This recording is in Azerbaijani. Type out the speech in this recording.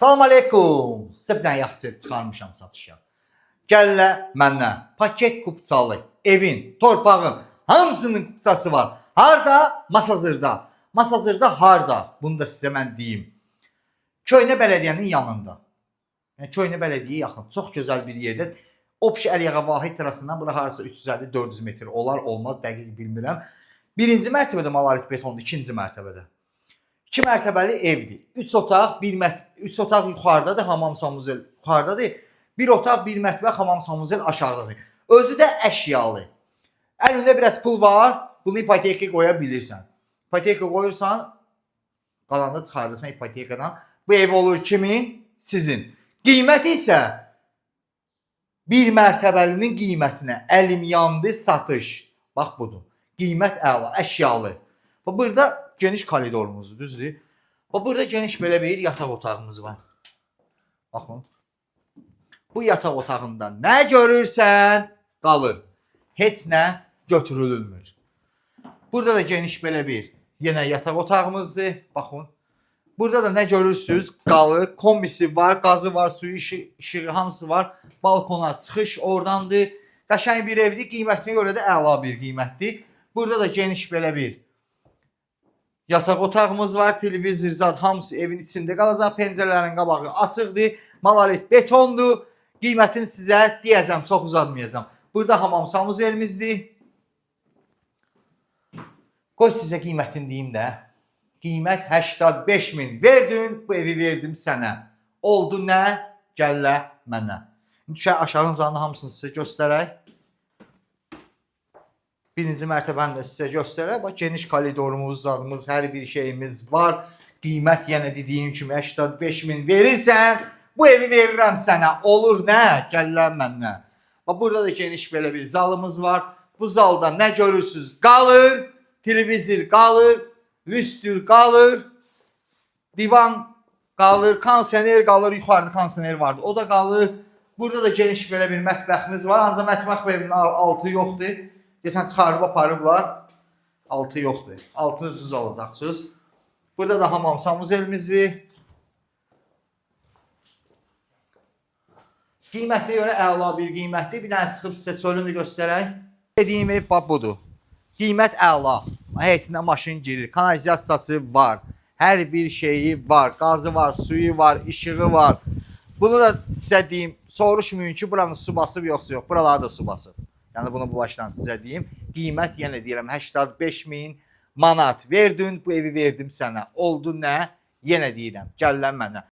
Salam aleykum. Sizə bir dənə yaxşı ev çıxarmışam satışa. Gəllə məndən. Paket kupçalı evin, torpağın hamısının kupçası var. Harda? Masazırda. Masazırda harda? Bunu da sizə mən deyim. Köhnə bələdiyyənin yanında. Yəni Köhnə bələdiyyəyə yaxın. Çox gözəl bir yerdə. Obşi Əliyağa Vahid trasından bura harasa 350-400 metr olar, olmaz dəqiq bilmirəm. Birinci mərtəbədə malarit betondur, ikinci mərtəbədə. İki mərtəbəli evdir. 3 otaq, bir 3 otaq yuxarıdadır, hamam sanuzel yuxarıdadır. Bir otaq, bir mətbəx, hamam sanuzel aşağıdadır. Özü də əşyalı. Əlində biraz pul var, bunu ipoteka qoya bilirsən. İpoteka qoyursan, qalanını çıxarırsan ipotekadan. Bu ev olur kimin? Sizin. Qiyməti isə bir mərtəbəlinin qiymətinə əlim yandı satış. Bax budur. Qiymət əla, əşyalı. Bax burada geniş koridorumuzdur, düzdür? Bax burada geniş belə bir yataq otağımız var. Baxın. Bu yataq otağında nə görürsən, qalır. Heç nə götürülmür. Burada da geniş belə bir yenə yataq otağımızdır. Baxın. Burada da nə görürsüz? Qalır. Kombisi var, qazı var, suyu, işığı hamısı var. Balkona çıxış oradandır. Qəşəng bir evdir. Qiymətinə görə də əla bir qiymətdir. Burada da geniş belə bir yataq otağımız var. Televizor zat hamısı evin içində qalacaq. Pəncərələrin qabağı açıqdır. Malarit betondur. Qiymətini sizə deyəcəm, çox uzatmayacağam. Burada hamam sanuzelimizdir. Qoy sizə qiymətini deyim də. Qiymət 85 min. Verdin, bu evi verdim sənə. Oldu nə? Gəllə mənə. İndi düşək aşağının zalını hamısını sizə göstərək. Birinci mərtəbəni də sizə göstərək. Bax geniş koridorumuz, zadımız, hər bir şeyimiz var. Qiymət yenə dediyim kimi 85 min verirsən, bu evi verirəm sənə. Olur nə? Gəllə məndən. Bax burada da geniş belə bir zalımız var. Bu zalda nə görürsüz? Qalır, televizor qalır, lüstür qalır, divan qalır, kondisioner qalır, yuxarıda kondisioner vardı. O da qalır. Burada da geniş belə bir mətbəximiz var. Ancaq mətbəx bu evin altı yoxdur. Desən çıxarıb aparıblar. Altı yoxdur. Altını özünüz alacaqsınız. Burada da hamam sanuzelimizdir. Qiymətinə görə əla bir qiymətdir. Bir dənə çıxıb sizə çölünü də göstərək. Dediyim ev bax budur. Qiymət əla. Həyətinə maşın girir. Kanalizasiyası var. Hər bir şeyi var. Qazı var, suyu var, işığı var. Bunu da sizə deyim, soruşmayın ki, buranın su basıb yoxsa yox. Buraları da su basıb. Yəni bunu bu başdan sizə deyim. Qiymət yenə deyirəm 85 min manat verdin, bu evi verdim sənə. Oldu nə? Yenə deyirəm, gəl lan mənə.